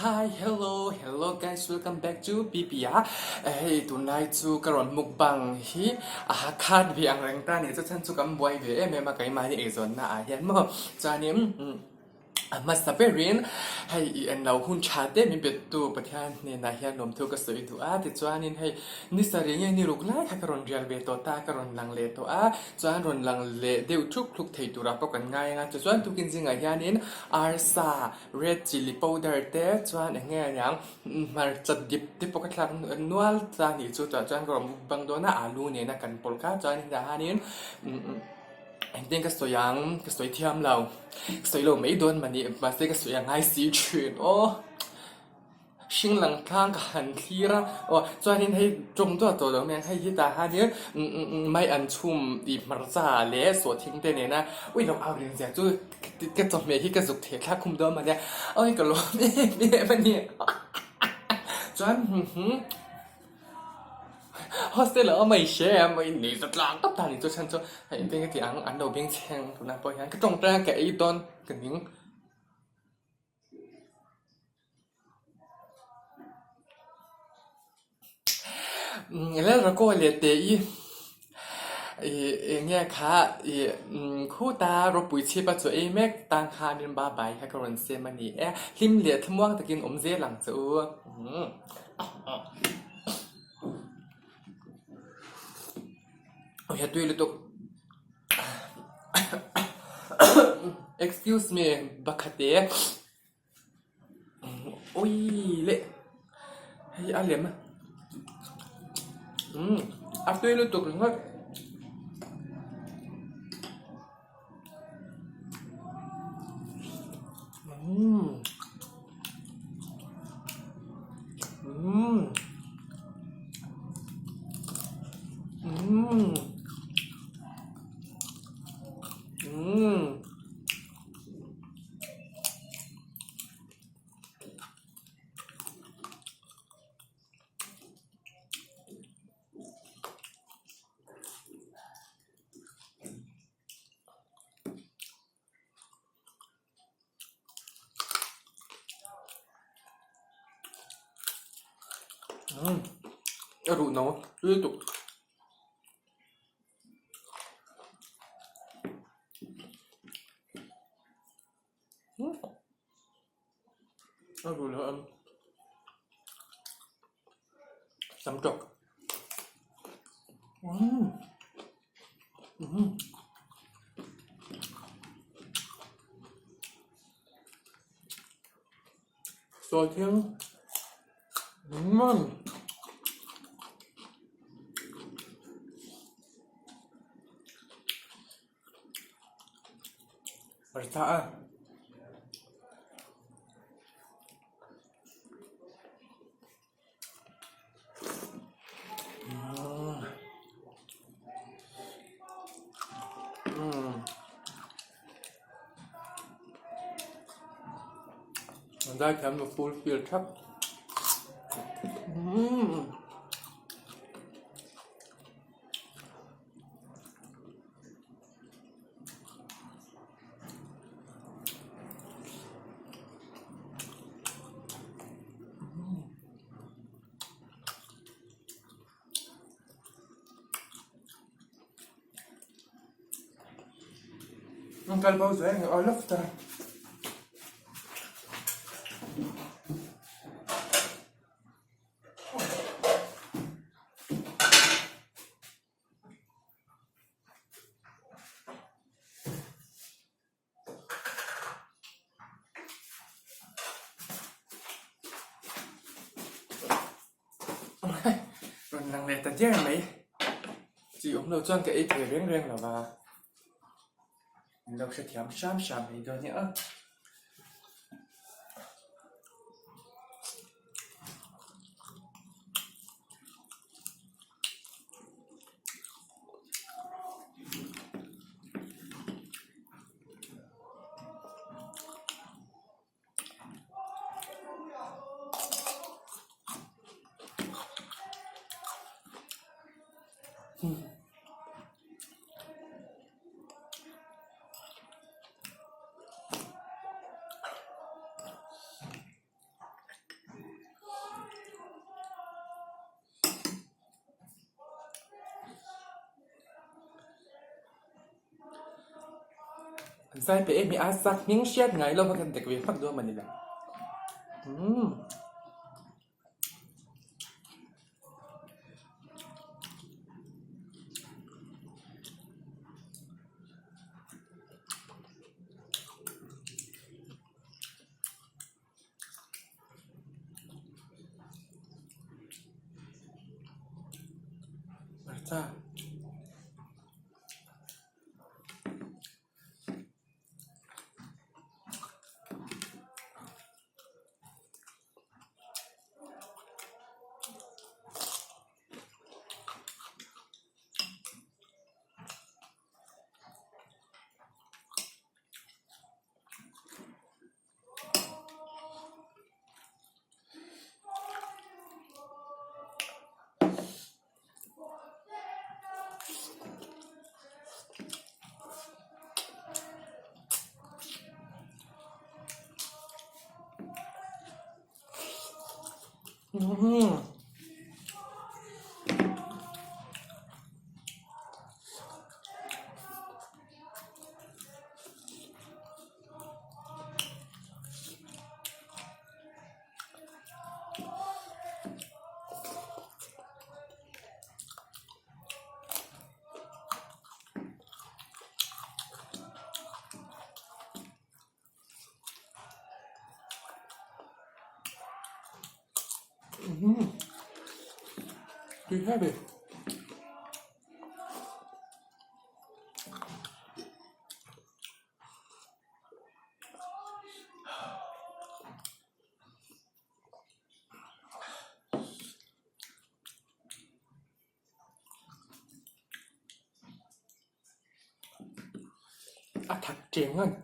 Hi hello hello guys welcome back to PP a hei tunlai chu ka rawn mukbang hi a khat ve ang reng ta ni chu chhan chu kan buai ve em em a keimahni eizawnna ah hian maw chuanin a hmasa berin hei i en lo hun tha te min pe tu Pathian hnenah hian lawmthu ka sawi duh a tichuanin hei ni sarih nge ni ruk lai kha ka rawn rial ve tawh ta ka rawn lang leh tawh a chuan rawn lang leh deuh thuk thluk thei turah pawh kan ngai ang a tichuan tukin zingah hianin arsa Red chilli powder te chuan eng nge aniang hmarcha dip te pawh ka thlak nual ta anih chu tah chuan ka rawn bang dawn a alu nena kan pawlh kha chuan hetah hianin engtin ka sawi ang ka sawi thiam lo ka sawi lo mai dawn mah ni mahse ka sawi a ngai si thin aw. Hring lang tlang ka han thlir a, aw chuanin hei tawng duah tawh lo mai ang, hei hi tah hianin mai an chhum tih hmarcha leh sawhthing te nena ui lo au reng zia chu ka chawhmeh hi ka zuk theh thlak khum dawn mah nia, awi ka lawm em em a ni chuan hostel ah awm a i hre em a i nei za tlang tawp ta ni chu chhan chu hei engtin ka ti ang an lo bengchheng tunah pawh hian ka tawngtai a ka ei dawn ka ning. Lalrakaw leh teh i eng nge kha ih khuta ropui chhip a chaw ei mek tan khanin bye bye kha ka rawn sem a ni e, hlim leh thlamuang takin awm zel ang che u. Awih a tui lutuk. Excuse me bakhate ui le hei a lem umm a tui lutuk ringawt. Umm umm umm umm. A ruh no lutuk. A ruh lo em tam tawk. Sawi thiang Hmarcha a. An zaithiam nu full fill thap. An kal bo zel ang aw lawk ta. Rawn lang leh ta diar mai. Chi awm lo chuan ka ei thei reng reng lo va. Min lo hrethiam hram hram mai dawn nia. Zai pe em hi a sak hming hriat ngai lo kha kan dek ve hmak dawn mawni le. Umm. Hmarcha. Tui heavy. A thak cheng a ni.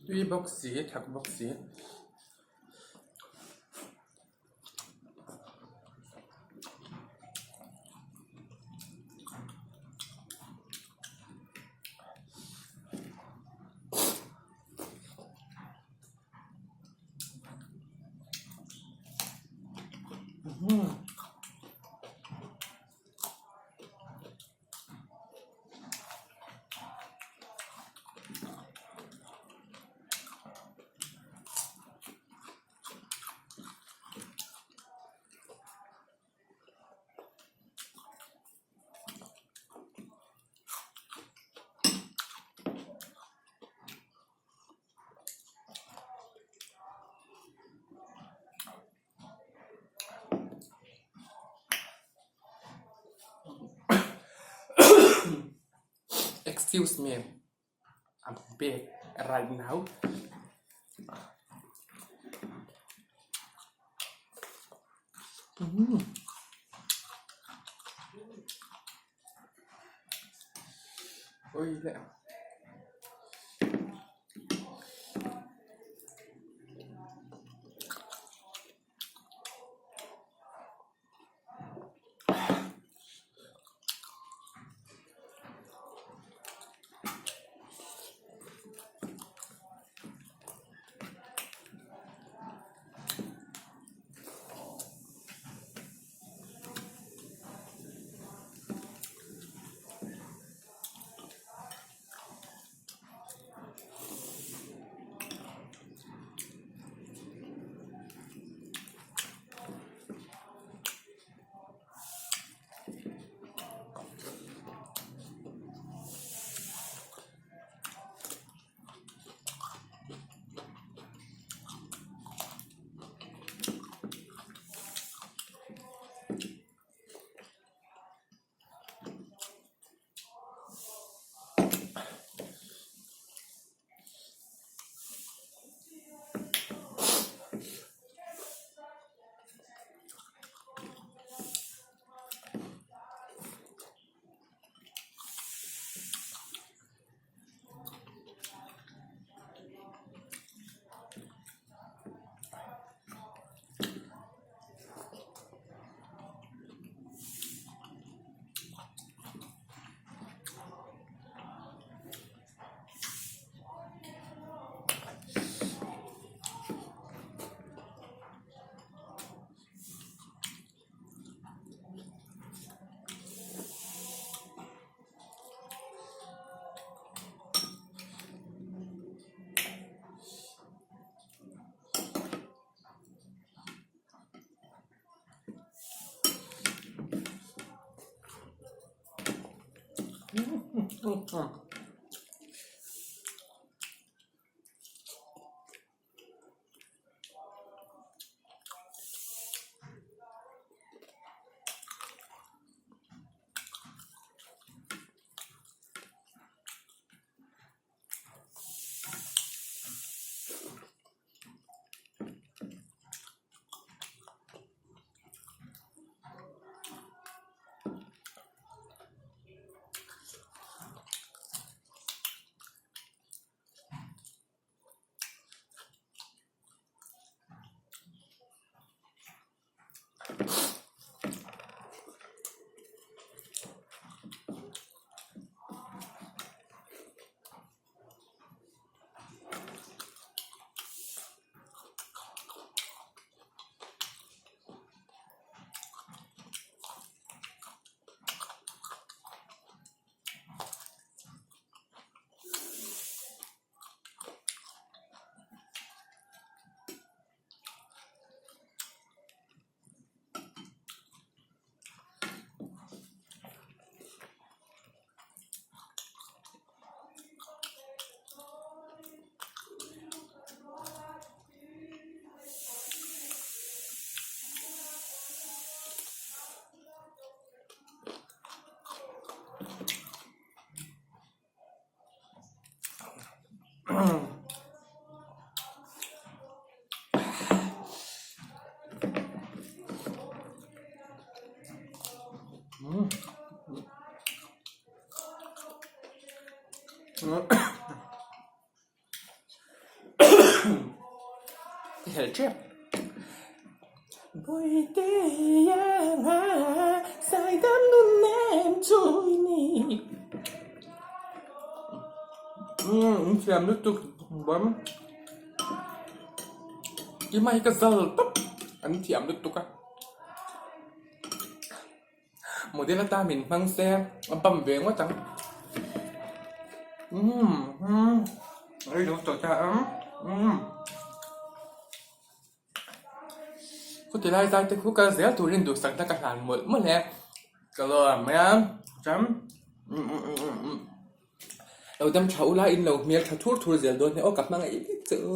Tui bawk si thak bawk si. Excuse me, I'm big right now. Mm. Ôi lẹ. Umm thiam lutuk bawm i mai ka zal tawp an thiam lutuk a model atan min hmang se a bam ve ngawt ang umm umm rei lo tawh ta ang umm. Chuti lai zai te khu kal zel turin duhsakna ka hlan mawlh mawlh e. Ka lo ang mai a, chuan lo dam tha ula in lo hmel tha thur thur zel dawn nia aw ka hmangaih vek che u.